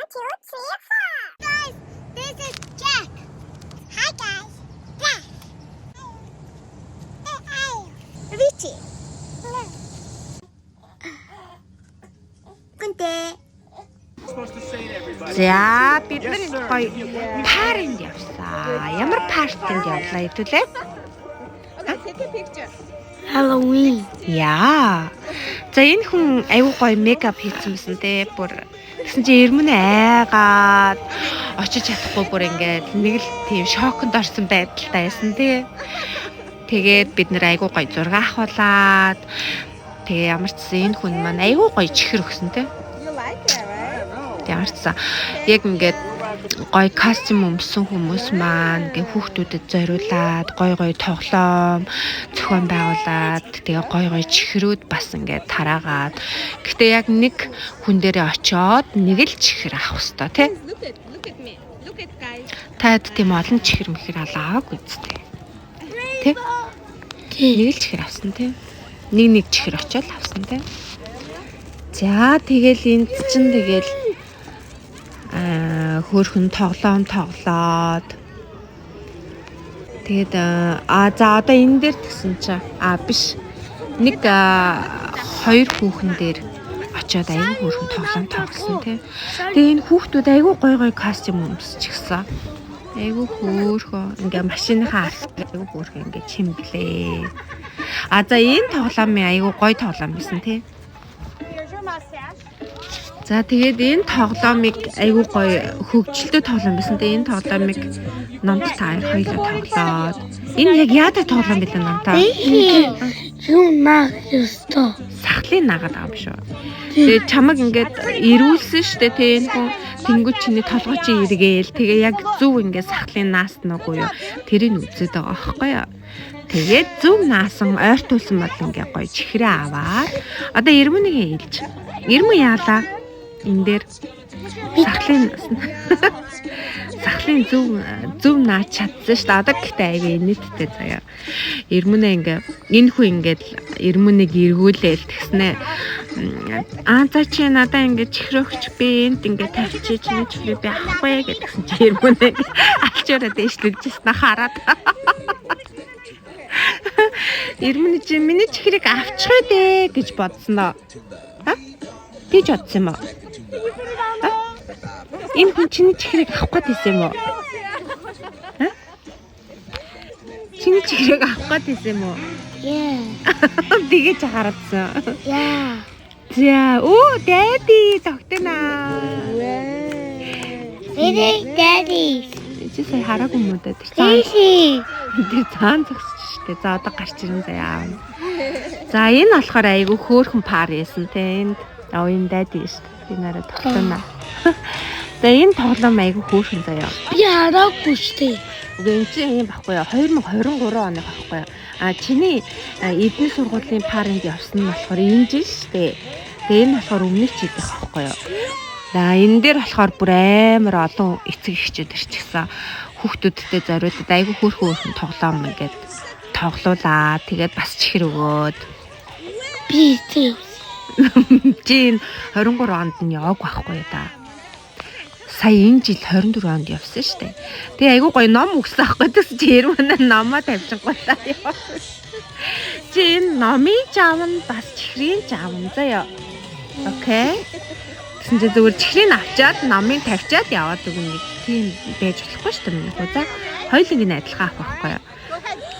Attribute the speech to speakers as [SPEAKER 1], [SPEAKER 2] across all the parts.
[SPEAKER 1] 2, 3, 4. Guys, this is Jack. Hi guys. Jack. Richie. Гүнтэй.
[SPEAKER 2] За, бид нар энэ гоё party нд явсан. Ямар party нд явлаа хэдүүлээ?
[SPEAKER 1] Halloween.
[SPEAKER 2] Яа. За, энэ хүн аюу гоё makeup хийсэн байсан те. Бүр тэгсэн чинь эрмэнэ айгаад очиж чадахгүй бүр ингээд нэг л тийм шоконд орсон байдалтай байсан те. Тэгээд бид нэр аюу гоё зураг авахуулаад тэгээ ямар ч гэсэн энэ хүн маань аюу гоё чихэр өгсөн те. Ямар ч гэсэн яг ингээд гоё костюм өмсөн хүмүүс маань ингээ хүүхдүүдэд зориулаад гоё гоё тоглоом зохион байгуулад тэгээ гоё гоё чихрүүд бас ингээд тараагаад гэхдээ яг нэг хүн дээрээ очиод нэг л чихэр авах хэвээр тий.
[SPEAKER 3] Look at look at me. Look at guys.
[SPEAKER 2] Таад тийм олон чихэр мэхэр алаагүй үсттэй. Тий. Нэг л чихэр авсан тий. Нэг нэг чихэр очиод авсан тий. За, тэгэл энд чинь тэгэл хөөхөн тоглоом тоглоод тэгээд аа, за, одоо энэ дээр тэгсэн чинь аа биш, нэг хоёр хүүхэн дээр очиод аягүй хөөрхөн тоглоом тоглосон тий. Тэгээ энэ хүүхдүүд аягүй гоё гоё костюм өмсчихсэн. Аягүй хөөрхөн ингээ машиныхаа ард аягүй хөөрхөн ингээ чимглээ. А за, энэ тоглоомын аягүй гоё тоглоом байсан тий.
[SPEAKER 3] Here's your mustache.
[SPEAKER 2] За, тэгээд энэ тоглоомыг аягүй гоё хөгжилтэй тоглоом байсан. Тэгээ энэ тоглоомыг номд та хоёр хоёулаа тоглоод энэ яг яадаг тоглоом бэлээ, номтой?
[SPEAKER 1] Юу наа ёстой.
[SPEAKER 2] Сахлын нагаад байгаа юм шүү. Тэгээд чамаг ингээд эрүүлсэн штэ тэ, энэ хүн тэнгуү чиний толгой чи эргээл тэгээ яг зөв ингээд сахлын наас нүггүй юу, тэрийг үзээд байгаа байхгүй юу. Тэгээд зөв наасан ойртуулсан бол ингээ гоё чихрээ аваад одоо эрмөнийг ээлж. Эрмөн яалаа? Энэ дээр сахлын зөв наач чадсан шүү дээ. Одоо гэхдээ аягүй инээдтэй заяа. Эрмөнээ ингээ энэ хүн ингээд эрмөнийг эргүүлээл тэгснэ. Аа, за, чи надаа ингээ чихрөгч, би энд ингээ тавьчих, чиний чихрийг би авахгүй гэдгсэн чи эрмөнээ алчаараа дээшлүүлжсэн хараад. Эрмөнэ чи миний чихрийг авчих үү гэж бодсноо. А? Тийж бодсон юм уу? А? Энэ хүн чиний чихрийг авах гээд байсан юм уу? А? Чиний чихрийг авах гээд байсан юм уу?
[SPEAKER 1] Yeah.
[SPEAKER 2] Тэгэж хараадсан.
[SPEAKER 1] Yeah.
[SPEAKER 2] За, оо, daddy тогтнаа.
[SPEAKER 1] It daddy.
[SPEAKER 2] Чи сая хараагүй юм уу да? Тэр цаана
[SPEAKER 1] Daisy.
[SPEAKER 2] тэр цаана зогсож штэ. За, одоо гарч ирэн заяа. За, энэ болохоор айгүй хөөрхөн party байсан те энд. Аа, энэ daddy штэ. Би нараа тоглоно. За, энэ тоглоом айгүй хөөрхөн заяа.
[SPEAKER 1] Би хараагүй штэ.
[SPEAKER 2] Үгүй, энэ чинь юм баггүй юу? 2023 оны баггүй юу? А чиний эдний сургуулийн party нд явсан нь болохоор энэ жил штэ. Тэгээ энэ болохоор өмнөх жилийнх байхгүй юу? За, энэ дээр болохоор бүр амар олон эцэг эхчүүд ирчихсэн. Хүүхдүүдтэй зориулаад айгүй хөөрхөн хөөрхөн тоглоом ингээд тоглуулаа. Тэгээд бас чихэр өгөөд.
[SPEAKER 1] Би тийм.
[SPEAKER 2] Чи энэ 23 онд нь яваагүй байхгүй юу да? Сая энэ жил 24 онд явсан шүү дээ. Тэгээ айгүй гоё ном өгсөн аахгүй, тэгс чи эрмэнэ номоо тавьчихгоо та явсан. Чи энэ номын ч авна, бас чихрийн ч авна заяа. Okay. Тэгсэн чи зүгээр чихрийг авчаад номыг тавьчаад яваад өгнө гэж тийм байж болохгүй шүү дээ, миний хүү, за. Хоёуланг нь адилхан авах байхгүй юу?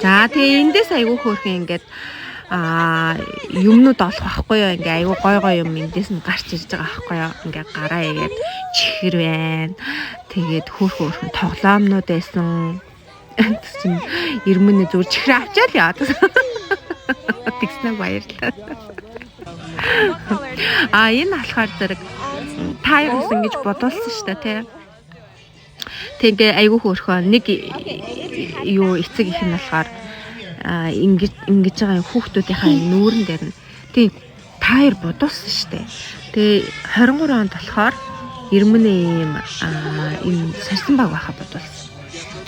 [SPEAKER 2] За, тэгээ эндээс айгүй хөөрхөн ингээд юмнууд олох байхгүй юу? Ингээ айгүй гой гой юм эндээс нь гарч ирж байгаа байхгүй юу? Ингээ гараа игээд чихэр байна. Тэгээд хөөрхөн хөөрхөн тоглоомнууд байсан. Тэр чинь эрмэнэ зүгээр чихэр авчаал яваад. Тэгснэ баярлалаа. А энэ болохоор зэрэг та хоёр бас ингэж бодуулсан шүү дээ тий. Тэг ингээ айгүй хөөрхөн нэг юу эцэг их нь болохоор ингэж ингэж байгаа юм хүүхдүүдийнхаа нүүрэн дээр нь тийм та хоёр бодуулсан шүү дээ. Тэгээ 23 онд болохоор эрмэнэ ийм ийм сарсан баг байхаа бодуулсан.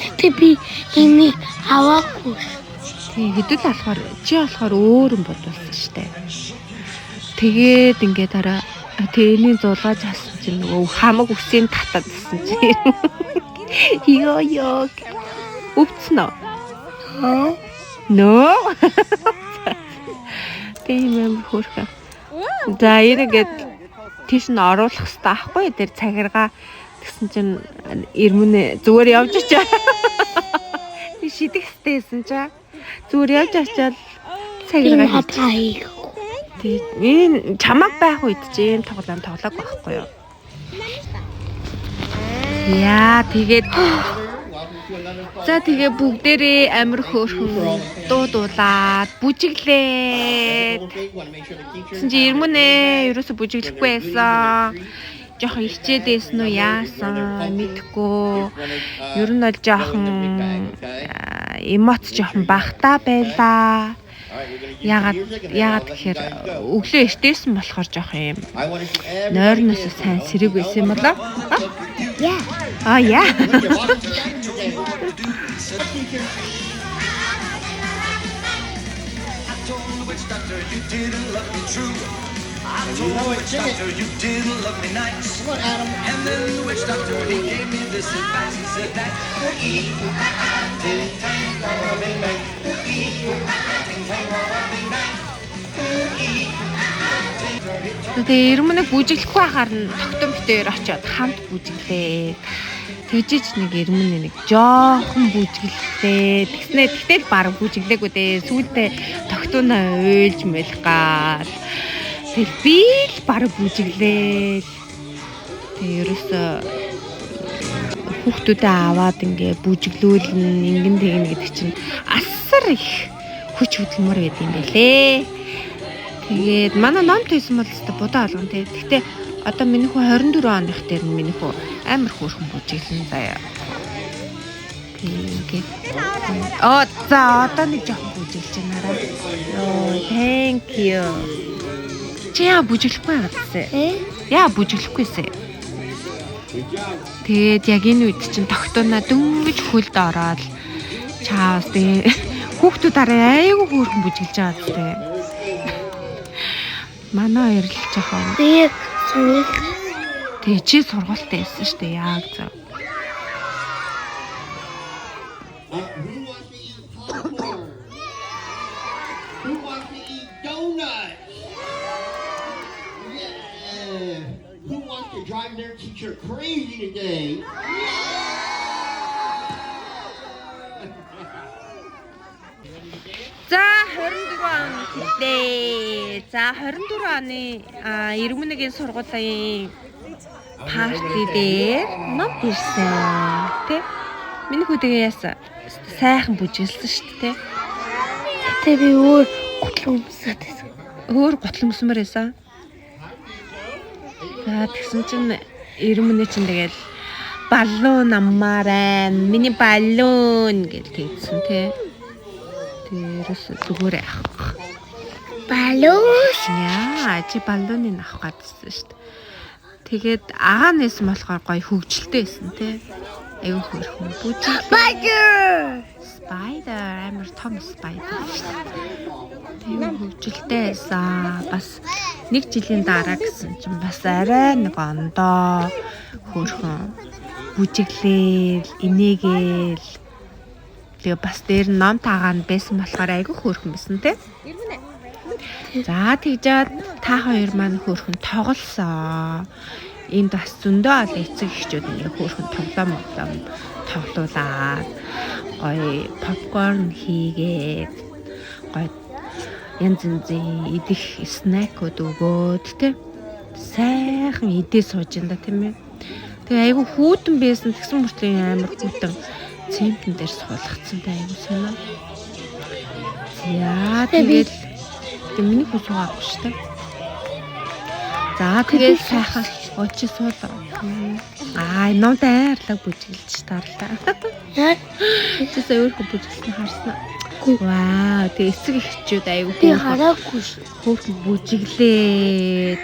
[SPEAKER 1] Гэтэ би энийг аваагүй.
[SPEAKER 2] Тийм, хэдүүл болохоор чи болохоор өөр юм бодуулсан шүү дээ. Тэгээд ингээд араа тэгээ энийг зулгааж хасан. чинь нөгөө хамаг үсийг татаад гэсэн чинь. Йоо ёо. Өвдсөн үү? No. Тийм амар хөөрхөн. За, эргээд тийш нь оруулах хэрэгтэй аахгүй, тэр цагиргаа. Тэгсэн чинь Эрмүнэ зүгээр явж очоо. Тэг шидэх хэрэгтэй байсан чаа. Зүгээр явж очиад цагиргаа хийж. Тэг энэ чамаг байх үед чи ийм тоглоом тоглоог байхгүй юу? Яа, тэгээд за, тэгээ бүгдээрээ амар хөөрхөн дуу дуулаад бүжиглээд. Тэгсэн чи Эрмүнэ ерөөсө бүжиглэхгүй байсан. Жохон хичээд байсан уу, яасан мэдэхгүй. Ер нь бол жоохон эмоц жоохон багтаа байлаа. Яагаад гэхээр өглөө эртээсэн болохоор жоохон юм нойрноос сайн сэрэг байсан юм болоо.
[SPEAKER 1] Yeah.
[SPEAKER 2] А, яа.
[SPEAKER 4] Told the witch doctor you didn't love me true. I told the witch doctor you didn't love me nice.
[SPEAKER 5] Come on, Adam.
[SPEAKER 4] And then the witch doctor, he gave me this advice. He said that ting tang bang bang, ting tang bang bang.
[SPEAKER 2] Тэгээ Эрмүнэг бүжиглэхгүй байхаар нь тогтон бид хоёр очиод хамт бүжиглээ. Тэгжиж нэг Эрмүнэ нэг жоохон бүжиглээ. Тэгснэ тэгтэл баг бүжиглээгүй дээ. Сүүлдээ тогтунаа уйлж мэлх гал. Тэгэл би л баг бүжиглээ. Тэгээ ерөөсөө хүүхдүүдээ аваад ингээ бүжиглүүлнэ, ингэн тэгнэ гэдэг чинь асар их хүч хөдөлмөр байд юм байлээ. Тэгээд манай номт байсан бол өстө будаа алган тий. Гэхдээ одоо миний хүү 24 оных дээр нь миний хүү амар хөөрхөн бүжиглэн заяа. Тэгээд оо, за, одоо нэг жоохон бүжиглэж байна. Йоо, thank you. Чи яа бүжиглэхгүй байгаадсэн? Яа бүжиглэхгүйсэ? Тэгээд яг энэ үед чинь тогтунаа дөнгөж хөлд ороод чаавс, тэгээ хүүхдүүд арай айгүй хөөрхөн бүжиглэж байгаа зү. Манай хоёр л жоохон
[SPEAKER 1] Би сургууль.
[SPEAKER 2] Тэгээ чи сургуультай байсан шүү дээ, яг зөв.
[SPEAKER 5] Who wants to eat popcorn? Who wants to eat donuts? Yeah. Who wants to drive their teacher crazy today?
[SPEAKER 2] За, 24 он хэлээ. За, 24 оны Эрмүнэгийн сургуулийн party дээр номт ирсэн. Тэ? Миний хүү тэгээ яасан? Сайхан бүжиглсэн шүү дээ, тэ?
[SPEAKER 1] Гэтэ би өөр гутал өмсөд байсан.
[SPEAKER 2] Өөр гутал өмсмөр байсан. За, тэгсэн чинь Эрмүнэ чинь тэгэл баллон аммаар байна. Миний баллон гэж тэгсэн, тэ. Тэрээс зүгээр яах.
[SPEAKER 1] Балуус.
[SPEAKER 2] Яа, чи баллоныг авах гэдсэн шүү дээ. Тэгээд агаа нэсэн болохоор гоё хөгжилтэй байсан, тий. Айгүй хөөрхөн бүжиг.
[SPEAKER 1] Spider.
[SPEAKER 2] Spider, амар том spider шүү дээ. Тийм хөгжилтэй байсан. Бас нэг жилийн дараа гэсэн чинь бас арай нэг ондоо хөөрхөн бүжиглээл, инээгээл. Тэгээ бас дээр нь ном таагаа нь байсан болохоор айгүй хөөрхөн байсан, тий. За, тэгжээд та хоёр маань хөөрхөн тоглосон. Энд бас зөндөө олон эцэг эхчүүд ингээ хөөрхөн тоглоом моглоом тоглуулаад, гоё попкорн хийгээд, гоё янз янзын идэх snack ууд өгөөд, тэ, сайхан идээ сууж энэ да, тийм ээ. Тэгээ айгүй хүйтэн байсан, тэгсэн мөртлөө амар хүйтэн цементэн дээр суулгацсан та, айгүй сонио. За, тэгэл тэг миний хүү суугаагүй шүү дээ. За, тэгэл сайхан очи суулаа. Аа, номд айрлаг бүжиглж тарлаа.
[SPEAKER 1] Яг
[SPEAKER 2] Тэсээ өөрхөн бүжиглсэн харсан. Вау, тэг эцэг эхчүүд айгүй
[SPEAKER 1] би хараагүй шүү.
[SPEAKER 2] хөөрхөн бүжиглээд.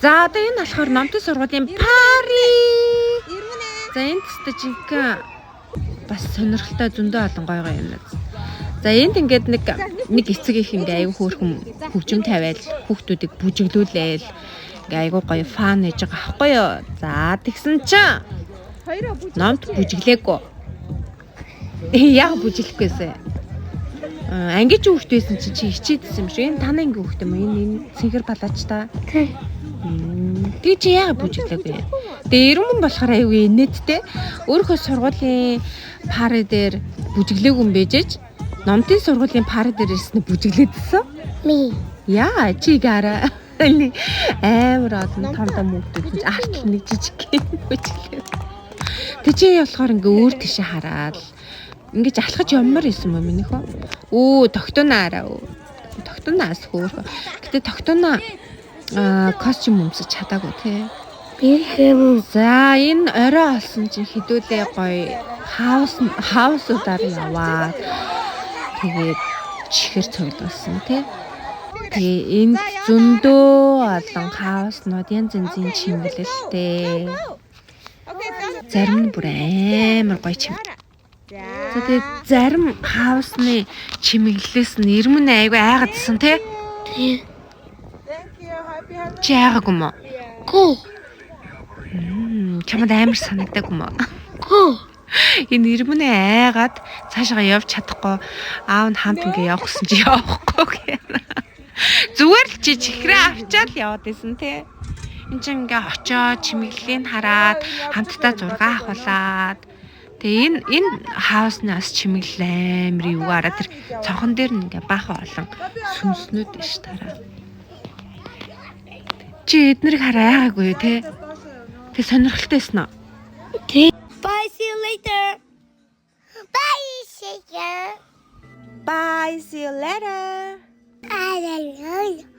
[SPEAKER 2] За, одоо энэ болохоор номтын сургуулийн party. За, энэ тест жинхэнэ бас сонирхолтой зөндөө олон гоё гоё юмнууд. За, энд ингээд нэг эцэг их ингээ аюу хөөрхөн хөгжим тавиал хүүхдүүдийг бүжиглүүлээл. Ингээ айгуу гоё fun хийж байгаа байхгүй юу? За, тэгсэн чинь номд бүжиглээгүй. Яг бүжиглэхгүйсэн. Ангийн чи хүүхэд байсан чи чи хичээдсэн юм шиг. Энэ танай ангийн хүүхэд юм уу? Энэ цэнхэр палааж та. Тэг чи яагаад бүжиглээгүй? Тэгээ эрмэн болохоор аюу инээдтэй. Өөрийнхөө сургуулийн party дээр бүжиглээгүй юм бэжэж номдын сургуулийн party дээр ирсэн нь бүжиглээдсэн.
[SPEAKER 1] Me.
[SPEAKER 2] Яа, чи гараа. Амар олон том том хүүхдүүд чинь арт нэг жижиг бүжиглээ. Тэг чи болохоор ингээ өөр тийшээ хараад ингэж алхаж явмаар исэн юм минийхөө. Өө, тогтунаа араа. Тогтунаас хөөх. Гэтэ тогтунаа костюм өмсөж чадаагүй те.
[SPEAKER 1] Би
[SPEAKER 2] За, энэ орой олсон чинь хідүүлээ гоё house уудаар яваад тэгээд чихэр цуглуулсан тий. Тэгээ энд зөндөө олон house нууд, янз янзын чимэглэлтэй. Зарим нь бүр амар гоё чим. За, тэгээд зарим house ны чимэглэлээс нь ирмэн айгүй айгаадсан тий. Чи айгаагүй юм уу?
[SPEAKER 1] Гүү.
[SPEAKER 2] Чамд амар санагдаагүй юм уу?
[SPEAKER 1] Гүү.
[SPEAKER 2] Энэ ирмэнээ айгаад цаашаа явж чадахгүй, аав нь хамт ингээ явах гэсэн чи явахгүй гэх. Зүгээр л чи чихрээ авчаал яваад исэн тий. Энд чинь ингээ очоод чимэглэлийг хараад хамтдаа зураг авахулаад, тэгээ энэ house ны бас чимэглэл амар югаараа тэр цонхон дээр нь ингээ баахан олон сүнснүүд ш тараа. Чи эднэрийг хараа яагаагүй юу те? Тэг сонирхолтой байсан уу?
[SPEAKER 1] Bye, see you later. Bye, see you.
[SPEAKER 2] Bye, see you later.
[SPEAKER 1] I don't know.